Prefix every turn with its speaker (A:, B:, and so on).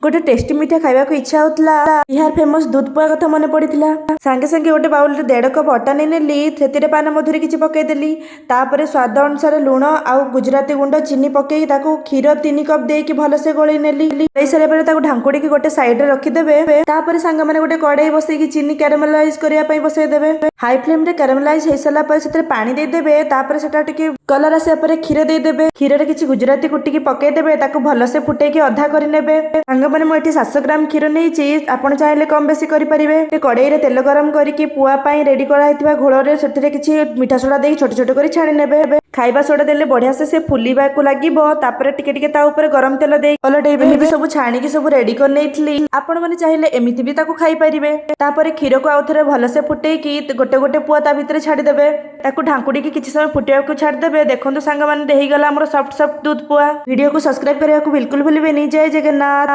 A: ଗୋଟେ ଟେଷ୍ଟି ମିଠା ଖାଇବାକୁ ଇଚ୍ଛା ହଉଥିଲା। ବିହାର ଫେମସ ଦୁଧ ପୁଆ କଥା ମନେ ପଡିଥିଲା। ସାଙ୍ଗେ ସାଙ୍ଗେ ଗୋଟେ ବାଉଲରେ 1.5 କପ୍ ଅଟା ନେଇ ନେଲି। ସେଥିରେ ପାନ ମଧୁରୀ କିଛି ପକେଇଦେଲି। ତାପରେ ସ୍ୱାଦ ଅନୁସାରେ ଲୁଣ ଆଉ ଗୁଜୁରାତି ଗୁଣ୍ଡ, ଚିନି ପକେଇକି ତାକୁ କ୍ଷୀର 3 କପ୍ ଦେଇକି ଭଲସେ ଗୋଳେଇ ନେଲି। ଗୋଳେଇ ସାରିଲା ପରେ ତାକୁ ଢାଙ୍କୁଡ଼ିକି ଗୋଟେ ସାଇଡରେ ରଖିଦେବେ। ତାପରେ ସାଙ୍ଗମାନେ, ଗୋଟେ କଡ଼େଇ ବସେଇକି ଚିନି କ୍ୟାରାମେଲାଇଜ କରିବା ପାଇଁ ବସେଇଦେବେ। ହାଇ ଫ୍ଲେମରେ କ୍ୟାରାମେଲାଇଜ ହେଇସାରିଲା ପରେ ସେଥିରେ ପାଣି ଦେଇଦେବେ। ତାପରେ ସେଟା ଟିକେ କଲର ଆସିବା ପରେ କ୍ଷୀର ଦେଇଦେବେ। କ୍ଷୀରରେ କିଛି ଗୁଜୁରାତି କୁଟିକି ପକେଇଦେବେ। ତାକୁ ଭଲସେ ଫୁଟେଇକି ଅଧା କରିନେବେ। ସାଙ୍ଗମାନେ, ମୁଁ ଏଠି 700 ଗ୍ରାମ କ୍ଷୀର ନେଇଛି। ଆପଣ ଚାହିଁଲେ କମ ବେଶୀ କରିପାରିବେ। କଡ଼େଇରେ ତେଲ ଗରମ କରିକି ପୁଆ ପାଇଁ ରେଡି କରାହେଇଥିବା ଘୋଳରେ ସେଥିରେ କିଛି ମିଠା ସୋଡା ଦେଇକି ଛୋଟ ଛୋଟ କରି ଛାଣି ନେବେ। ଖାଇବା ସୋଡା ଦେଲେ ବଢିଆ ସେ ଫୁଲିବାକୁ ଲାଗିବ। ତାପରେ ଟିକେ ଟିକେ ତା ଉପରେ ଗରମ ତେଲ ଦେଇ ପଲଟେଇବେ। ବି ସବୁ ଛାଣିକି ସବୁ ରେଡି କରିନେଇଥିଲି। ଆପଣ ମାନେ ଚାହିଁଲେ ଏମିତି ବି ତାକୁ ଖାଇପାରିବେ। ତାପରେ କ୍ଷୀରକୁ ଆଉ ଥରେ ଭଲସେ ଫୁଟେଇକି ଗୋଟେ ଗୋଟେ ପୁଆ ତା ଭିତରେ ଛାଡ଼ିଦେବେ। ତାକୁ ଢାଙ୍କୁଡ଼ିକି କିଛି ସମୟ ଫୁଟିବାକୁ ଛାଡ଼ିଦେବେ। ଦେଖନ୍ତୁ ସାଙ୍ଗମାନେ, ହେଇଗଲା ଆମର ସଫ୍ଟ ସଫ୍ଟ ଦୁଧ ପୁଆ। ଭିଡ଼ିଓକୁ ସବସ୍କ୍ରାଇବ କରିବାକୁ ବିଲକୁଲ ଭୁଲିବେନି। ଜୟ ଜଗନ୍ନାଥ।